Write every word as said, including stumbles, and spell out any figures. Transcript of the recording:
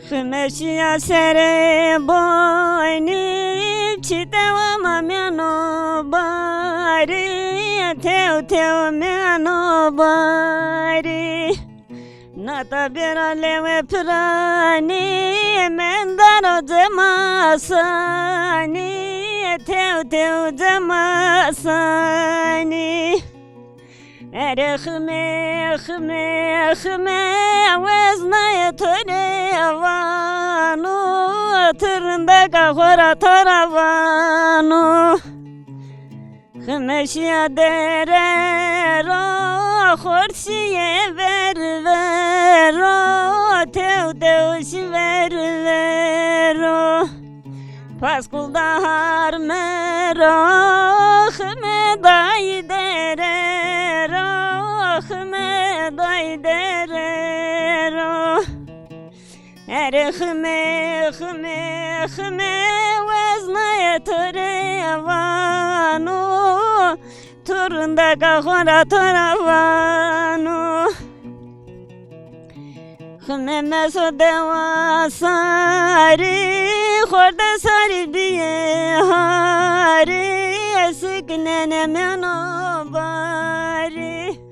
Xime şîya serê boynî, çîte wa ma mîyano barî, tew tew mîyano barî. Nata bêra lewê piranî, mendaro cemasanî, tew tew cemasanî. Erê xime, xime, xime, weznayê to rê vano, ti rindeka xo ra to ra vano. Xime şîya dere ro, xort şîyê ver ver o, tew tew şî ver ver o. Paskul da harme ro, xime day dere ro, xime day dere ro. Erê xime, xime, xime, weznayê to rê vano, tu rindeka xo ra to ra vano. Xime meso dewa sarî, xorde sarî bîyê harî, siknenê mîyano